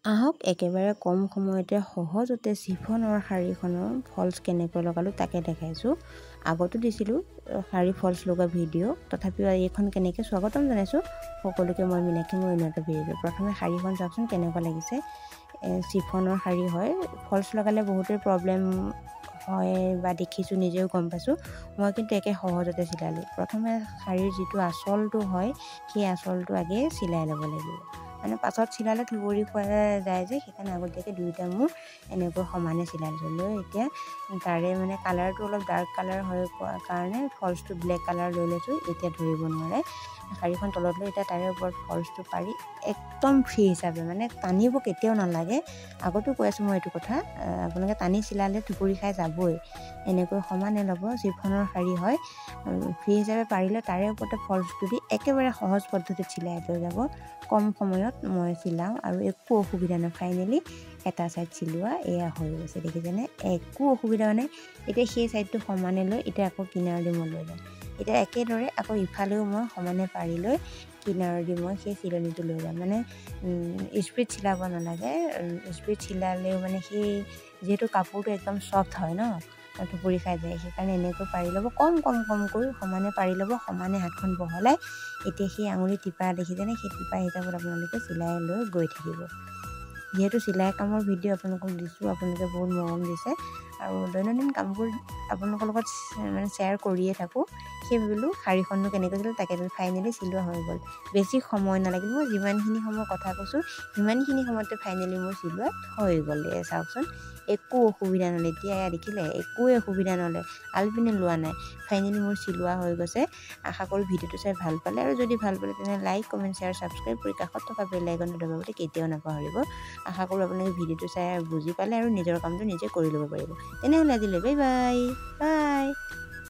আহক একেবাৰে কম সময়তে সহজতে চিফনৰ শাৰীখনৰ ফলছ কেনেকৈ লগালোঁ তাকে দেখাইছোঁ। আগতো দিছিলোঁ শাৰী ফলছ লগোৱা ভিডিঅ', তথাপিও এইখন কেনেকৈ স্বাগতম জনাইছোঁ সকলোকে। মই মীনাক্ষী, মোৰ অন্য এটা ভিডিঅ'। প্ৰথমে শাৰীখন চাওকচোন কেনেকুৱা লাগিছে। চিফনৰ শাৰী হয়। ফলছ লগালে বহুতেই প্ৰব্লেম হয় বা দেখিছোঁ, নিজেও গম পাইছোঁ। মই কিন্তু একে সহজতে চিলালোঁ। প্ৰথমে শাৰীৰ যিটো আঁচলটো হয়, সেই আঁচলটো আগে চিলাই ল'ব লাগিব। মানে পাছত চিলালে থুবৰি খোৱা যায় যে, সেইকাৰণে আগতীয়াকৈ দুয়োটা মোৰ এনেকৈ সমানে চিলাই লৈছোঁ। লৈ এতিয়া তাৰে মানে কালাৰটো অলপ ডাৰ্ক কালাৰ হৈ কাৰণে ফলছটো ব্লেক কালাৰ লৈ লৈছোঁ। এতিয়া ধৰিব নোৱাৰে। শাৰীখন তলত লৈ এতিয়া তাৰে ওপৰত ফলছটো পাৰি একদম ফ্ৰী হিচাপে, মানে টানিব কেতিয়াও নালাগে। আগতো কৈ আছোঁ মই এইটো কথা, আপোনালোকে টানি চিলালে থুপুৰি খাই যাবই। এনেকৈ সমানে ল'ব, চিফনৰ শাৰী হয়। ফ্ৰী হিচাপে পাৰিলে তাৰে ওপৰতে ফলছটো দি একেবাৰে সহজ পদ্ধতিত চিলাই লৈ যাব। কম সময়ত মই চিলাওঁ আৰু একো অসুবিধা নহয়। ফাইনেলি এটা ছাইড চিলোৱা এয়া হৈ গৈছে, দেখিছেনে? একো অসুবিধা মানে। এতিয়া সেই ছাইডটো সমানে লৈ এতিয়া আকৌ কিনাৰ দি মই লৈ যাম। এতিয়া একেদৰে আকৌ ইফালেও মই সমানে পাৰি লৈ কিনাৰ দি মই সেই চিলনিটো লৈ যাম। মানে স্পীড চিলাব নালাগে। স্পীড চিলালেও মানে সেই যিহেতু কাপোৰটো একদম চফ্ট হয় ন, থুপুৰি খাই যায়। সেইকাৰণে এনেকৈ পাৰি ল'ব, কম কম কমকৈ সমানে পাৰি ল'ব, সমানে হাতখন বহলাই এতিয়া সেই আঙুলি টিপা দেখিছেনে, সেই টিপা হিচাপত আপোনালোকে চিলাই লৈ গৈ থাকিব। যিহেতু চিলাই কামৰ ভিডিঅ' আপোনালোকক দিছোঁ, আপোনালোকে বহুত মৰম দিছে আৰু দৈনন্দিন কামবোৰ আপোনালোকৰ লগত মানে শ্বেয়াৰ কৰিয়ে থাকোঁ। সেই ভাবিলোঁ শাৰীখননো কেনেকৈ চিলালোঁ তাকে ফাইনেলি চিলোৱা হৈ গ'ল। বেছি সময় নালাগিল। মই যিমানখিনি সময় কথা কৈছোঁ সিমানখিনি সময়তে ফাইনেলি মোৰ চিলোৱা হৈ গ'ল। এয়া চাওকচোন, একো অসুবিধা নহ'লে। এতিয়া এয়া দেখিলে একোৱে অসুবিধা নহ'লে, আলপিনে লোৱা নাই। ফাইনেলি মোৰ চিলোৱা হৈ গৈছে। আশা কৰোঁ ভিডিঅ'টো চাই ভাল পালে, আৰু যদি ভাল পালে তেনে লাইক, কমেণ্ট, শ্বেয়াৰ, ছাবস্ক্ৰাইব কৰি কাষত থকা বেল আইকনটো দবাবলৈ কেতিয়াও নাপাহৰিব। আশা কৰোঁ আপোনালোকে ভিডিঅ'টো চাই বুজি পালে আৰু নিজৰ কামটো নিজে কৰি ল'ব পাৰিব। তেনেহ'লে আজিলৈ বাই বাই বাই।